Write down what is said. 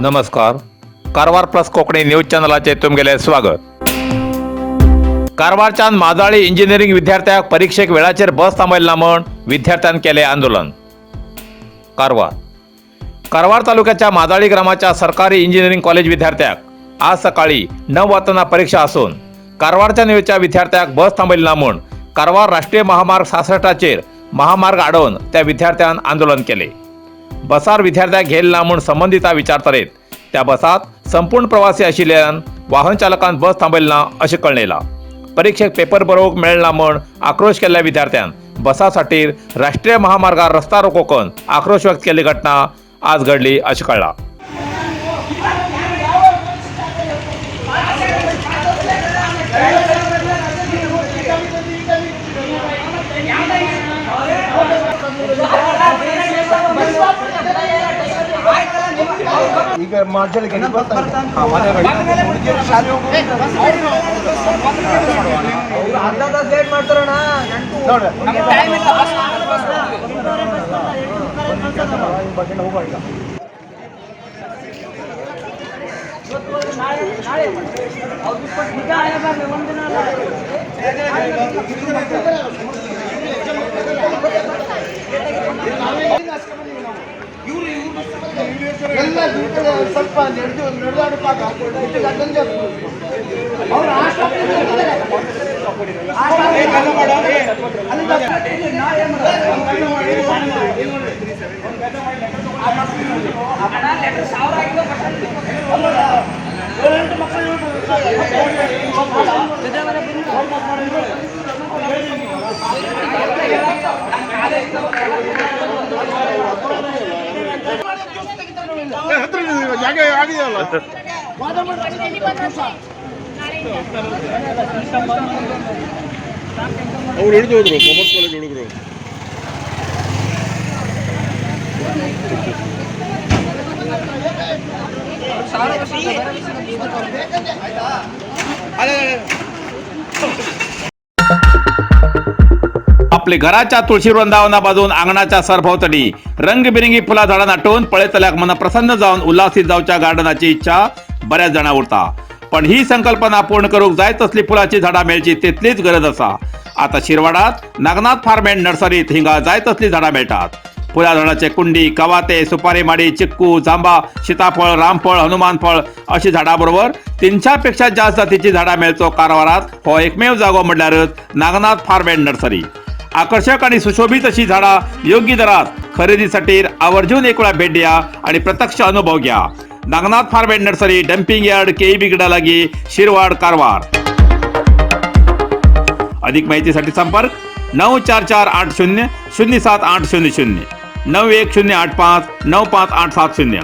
नमस्कार, Karwar plus Konkani news चॅनलाचेर तुमगेलें स्वागत. कारवारच्यान Majali engineering विद्यार्थ्याक परिक्षेक वेळाचेर बस थांबयली ना म्हण विद्यार्थ्यान केलें आंदोलन. कारवार, कारवार तालुक्याच्या माजाळी ग्रामाच्या सरकारी इंजिनिअरिंग कॉलेज विद्यार्थ्याक आज सकाळी 9 वाजता परीक्षा असून कारवारच्या येवच्या विद्यार्थ्याक बस थांबयली ना म्हूण कारवार राष्ट्रीय महामार्ग 66चेर महामार्ग आडोवन त्या विद्यार्थ्यान आंदोलन केले. बसार विद्यार्थ्याक घेयल ना म्हूण संबंदिता विचारतरेत त्या बसात संपूर्ण प्रवासी आशिल्ल्यान वाहन चालकान बस थांबयली ना अशें कळयलां. परीक्षेक पेपर बरोवंक मेळना म्हूण आक्रोश केल्ल्या विद्यार्थ्यान बसासाठी राष्ट्रीय महामार्गार रस्ता रोको करून आक्रोश व्यक्त केल्ली घटना आज घडली अशें कळ्ळां. ಈಗ ಮಾಜಳಿಗೆ ಹುಡುಗಿಯರು ಶಾಲೆ ಹೋಗೋರು ಅರ್ಧ ತಾಸು ಲೇಟ್ ಮಾಡ್ತಾರಣ್ಣ. ನೋಡ್ರಿ. ಟೈಮ್ ಇಲ್ಲ. ಬಸ್ ಸ್ಟ್ಯಾಂಡ್ ಹೋಗುವ ಈಗ. ಎಲ್ಲ ದುಡ್ಡು ಸ್ವಲ್ಪ ನಡೆದು ನಡೆದಾಡುವಾಗ ಅವ್ರು ಆ ಸ್ಟಾಪ್ ಅವ್ರು ಹಿಡಿದು ಹೋದ್ರು, ಕಾಮರ್ಸ್ ಕಾಲೇಜ್ ಹುಡುಗರು. आपले घराच्या तुळशी वृंदावनाबाजून अंगणाच्या सरभोवतणी रंगबिरंगी फुला झाडां नाटून पळयतल्याक मन प्रसन्न जावन उल्हासीत जावच्या गार्डनाची इच्छा बऱ्याच जाणां उरता. पण ही संकल्पना पूर्ण करूंक जाय तसली फुलाची झाडां मेळची तितलीच गरज आसा. आता शिरवाडात नागनाथ फार्म अँड नर्सरीत हिंगा जाय तसली झाडां मेळटात. फुला झाडाचे कुंडी, कवाते, सुपारी माडी, चिक्कू, जांबा, सीताफळ, रामफळ, हनुमान फळ अशी झाडां बरोबर 300 पेक्षा जास्त जातीची झाडां मेळचो कारवारात हो एकमेव जागो म्हणल्यारच नागनाथ फार्म अँड नर्सरी. आकर्षक आणि सुशोभित अशी झाडा योग्य दरात खरेदीसाठी आवर्जून एक वेळा भेट द्या आणि प्रत्यक्ष अनुभव घ्या. Nagnath farm and nursery, dumping yard, KEB लागी, शिरवाड, कारवार. अधिक माहितीसाठी संपर्क 9448007800, 9108595870.